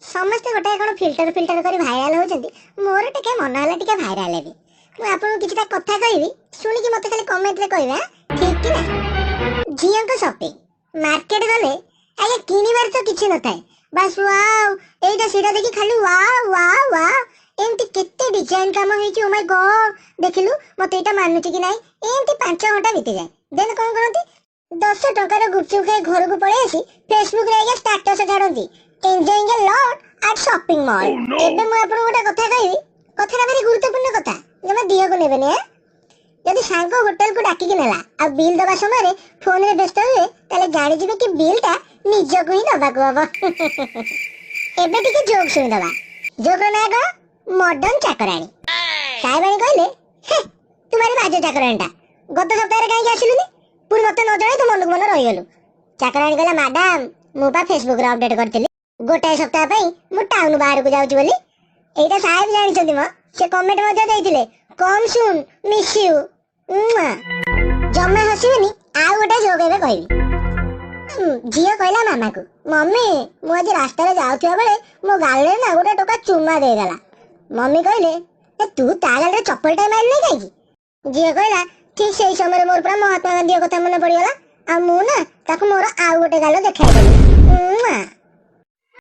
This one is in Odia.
ସମସ୍ତେ ଗୋଟାଏ କ'ଣ ଫିଲ୍ଟର ଫିଲ୍ଟର କରି ଭାଇରାଲ ହଉଛନ୍ତି। ମୋର ଟିକେ ମନ ହେଲା ଟିକେ ଭାଇରାଲ ହେବି। ମୁଁ ଆପଣଙ୍କୁ କିଛିଟା କଥା କହିବି, ଶୁଣିକି ମତେ ଖାଲି କମେଣ୍ଟରେ କହିବେ ଆଁ, ଠିକ କି ନାହିଁ। ଝିଅଙ୍କ ସପିଂ ମାର୍କେଟ ଗଲେ ଆଜ୍ଞା, କିଣିବାର ତ କିଛି ନଥାଏ, ବାସ୍ ୱାଓ, ଏଇଟା ସେଇଟା ଦେଖି ଖାଲି ୱାଓ ୱାଓ ୱାଓ, ଏମିତି କେତେ ଡିଜାଇନ କାମ ହେଇଛି, ଓ ମାଇ ଗଡ୍, ଦେଖିଲୁ ମତେ ଏଇଟା ମାନୁଛି କି ନାହିଁ, ଏମିତି 5 ଘଣ୍ଟା ବିତିଯାଏ। ଦେନ୍ କଣ କରନ୍ତି? 10 ଟଙ୍କାର ଗୁପଚୁପ ଖାଇ ଘରକୁ ପଳେଇ ଆସି ଫେସବୁକରେ ଆଜ୍ଞା ଷ୍ଟାଟସ ଛାଡନ୍ତି, "Enjoying a lot at shopping mall." ଏବେ ମୁଁ ଆପଣଙ୍କୁ ଗୋଟେ କଥା କହିବି। କଥାଟା ଭାରି ଗୁରୁତ୍ୱପୂର୍ଣ୍ଣ କଥା, ଜମା ଦିହକୁ ନେବେନି ଆଁ। ଯଦି ସାଙ୍ଗ ହୋଟେଲକୁ ଡାକିକି ନେଲା ଆଉ ବିଲ୍ ଦବା ସମୟରେ ଫୋନରେ ବ୍ୟସ୍ତ ହୁଏ, ତାହେଲେ ଜାଣିଯିବେ କି ବିଲ୍ଟା ନିଜକୁ ହିଁ ଦବାକୁ ହବ। ଏବେ ଟିକେ ଜୋକ୍ ଶୁଣିଦବା। ଜୋକ୍ର ନାଁ କଣ? ମଡର୍ନ ଚାକରାଣୀ। ସାହେବାଣୀ କହିଲେ, "ହେ, ତୁ ଭାରି ବାଜେ ଚାକରାଣୀଟା। ଗତ ସପ୍ତାହରେ କାହିଁକି ଆସିଲୁନି? ପୁଣି ମତେ ନ ଜଣାଇ ତୁ ମନକୁ ମନ ରହିଗଲୁ।" ଚାକରାଣୀ କହିଲା, "ମାଡାମ, ମୁଁ ପା ଫେସବୁକରେ ଅପଡେଟ୍ କରିଥିଲି, ଗୋଟାଏ ସପ୍ତାହ ପାଇଁ ମୁଁ ଟାଉନ ବାହାରକୁ ଯାଉଛି ବୋଲି।" ଏଇଟା ସାହେବ ଜାଣିଛନ୍ତି ମ, ସେ କମେଣ୍ଟ ମଧ୍ୟ ଦେଇଥିଲେ, "Come soon, miss you." ଜମା ହସିବେନି, ଆଉ ଗୋଟେ ଜୋକ୍ ଏବେ କହିବି। ଝିଅ କହିଲା ମାମାକୁ, "ମମି, ମୁଁ ଆଜି ରାସ୍ତାରେ ଯାଉଥିବା ବେଳେ ମୋ ଗାଲରେ ନା ଗୋଟେ ଟୋକା ଚୁମା ଦେଇଦେଲା।" ମମି କହିଲେ, "ଏ, ତୁ ତା ଗାଲରେ ଚପଲଟା ମାରିଲୁନି କାହିଁକି?" ଝିଅ କହିଲା, "ଠିକ ସେଇ ସମୟରେ ମୋର ପୁରା ମହାତ୍ମା ଗାନ୍ଧୀଙ୍କ କଥା ମନେ ପଡିଗଲା ଆଉ ମୁଁ ନା ତାକୁ ମୋର ଆଉ ଗୋଟେ ଗାଲ ଦେଖାଇଦେଲି।"